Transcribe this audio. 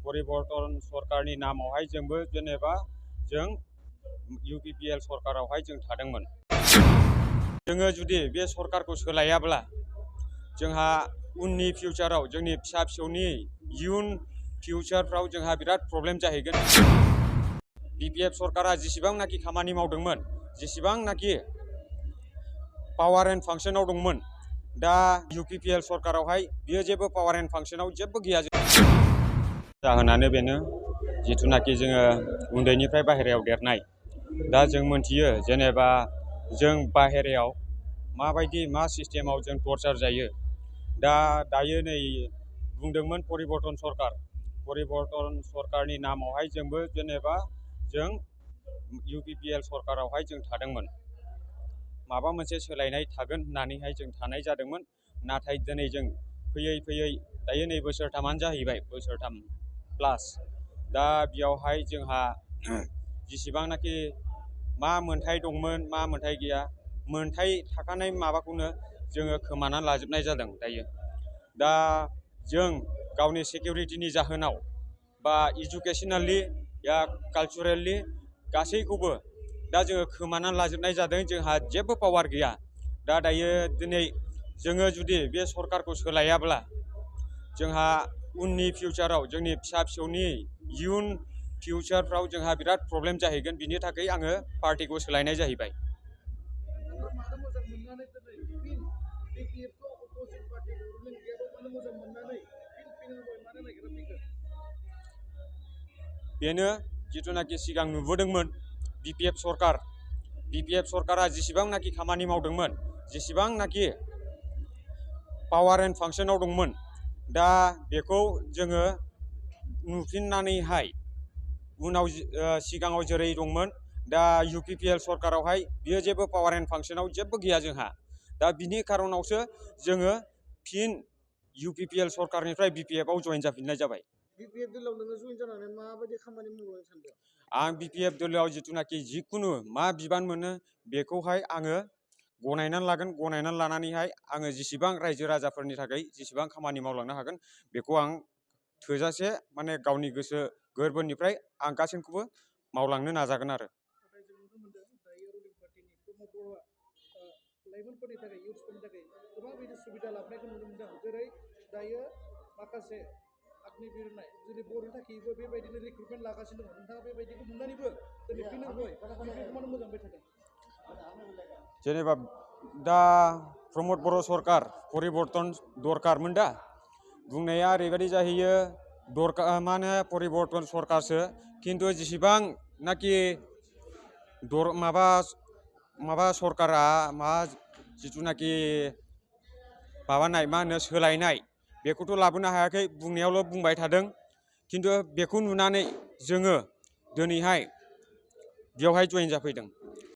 परिबर्तन सरकारनि नामावहाय जोंबो जेनेबा जों UPPL सरकारावहाय जों थादोंमोन। जोङो जुदि बे सरकारखौ सोलायाब्ला जोंहा उननि फिउचाराव जोंनि फिसा फिसौनि इयुन फिउचारफ्राव जोंहा बिराद प्रब्लेम जाहैगोन। BPF सरकारा जेसेबांनाखि खामानि मावदोंमोन, जेसेबांनाखि पावार एन्ड फांसनाव दंमोन, दा UPPL सरकारावहाय बियो जेबो पावार एन्ड फांसनाव जेबो गैया। जाहोनानो बेनो जिथुनाखि जोङो उन्दैनिफ्राय बाहेरायाव देरनाय, दा जों मोनथियो जेनेबा जों बाहेरायाव माबायदि मा सिस्टेमाव जों टर्चार जायो। दायो नै बुंदोंमोन परिबर्तन सरकारनि नामावहाय जोंबो जेनेबा जों UPPL सरकारावहाय जों थादोंमोन। माबा मोनसे सोलायनाय थागोन होननानैहाय जों थानाय जादोंमोन। नाथाय दिनै जों फैयै फैयै दायो नै बोसोरथामानो जाहैबाय, बोसोरथाम प्लास। दा बेयावहाय जोंहा जेसेबांनाखि मा मोन्थाय दंमोन, मा मोन्थाय गैया, मोन्थाय थाखानाय माबाखौनो जोङो खोमानानै लाजोबनाय जादों दायो। दा जों गावनि सिकिउरिटिनि जाहोनाव बा इडुकेसनेलि या कालचारेलि गासैखौबो दा जोङो खोमानानै लाजोबनाय जादों। जोंहा जेबो पावार गैया। दायो दिनै जोङो जुदि बे सरकारखौ सोलायाब्ला जोंहा उननि फिउचाराव जोंनि फिसा फिसौनि इयुन फिउचारफ्राव जोंहा बिराद प्रब्लेम जाहैगोन। बिनि थाखाय आङो पार्टिखौ सोलायनाय जाहैबाय। बेनो जिथुनाखि सिगां नुबोदोंमोन BPF सरकारा जेसेबांनाखि खामानि मावदोंमोन, जेसेबांनाखि पावार एन्ड फांसनाव दंमोन, दा बेखौ जोङो नुफिननानैहाय उनाव सिगाङाव जेरै दंमोन, दा UPPL सरकारावहाय बियो जेबो पावार एन्ड फांसनाव जेबो गैया जोंहा। दा बिनि खारनावसो जोङो फिन UPPL सरकारनिफ्राय BPFआव जइन जाफिननाय जाबाय। BPF दोलोआव नोङो जइन जानानै माबायदि खामानि मावनो सानदों? आं BPF दोलोआव जिथुनाखि जिखुनु मा बिबान मोनो बेखौहाय आङो गनायनानै लागोन। गनायनानै लानानैहाय आङो जेसेबां रायजो राजाफोरनि थाखाय जेसेबां खामानि मावलांनो हागोन बेखौ आं थोजासे माने गावनि गोसो गोरबोनिफ्राय आं गासैखौबो मावलांनो नाजागोन आरो। लाइमोनफोरनि थाखाय, इयुथ्सफोरनि थाखाय गोबां बिदि सुबिदा लाबोनायखौ नुनो मोनदों। जेरै दायो माखासे आगनि बिरनाय जुदि बर'नि थाखायबो बेबायदिनो रिक्रुटमेन्ट लागासिनो दङ। नोंथाङा बेबायदिखौ नुनानैबो दिनै बेखौ मानो मोजां मोनबाय थादों? जेनेबा दा प्रमद बर' सरकार परिबर्तन दरकारमोन दा बुंनाया ओरैबायदि जाहैयो, मा होनो परिबर्तन सरकारसो, खिन्थु जेसेबांनाखि माबा सरकारा जिथुनाखि माबानाय मा होनो सोलायनाय बेखौथ' लाबोनो हायाखै, बुंनायावल' बुंबाय थादों। खिन्थु बेखौ नुनानै जोङो दिनैहाय बेवहाय जइन जाफैदों।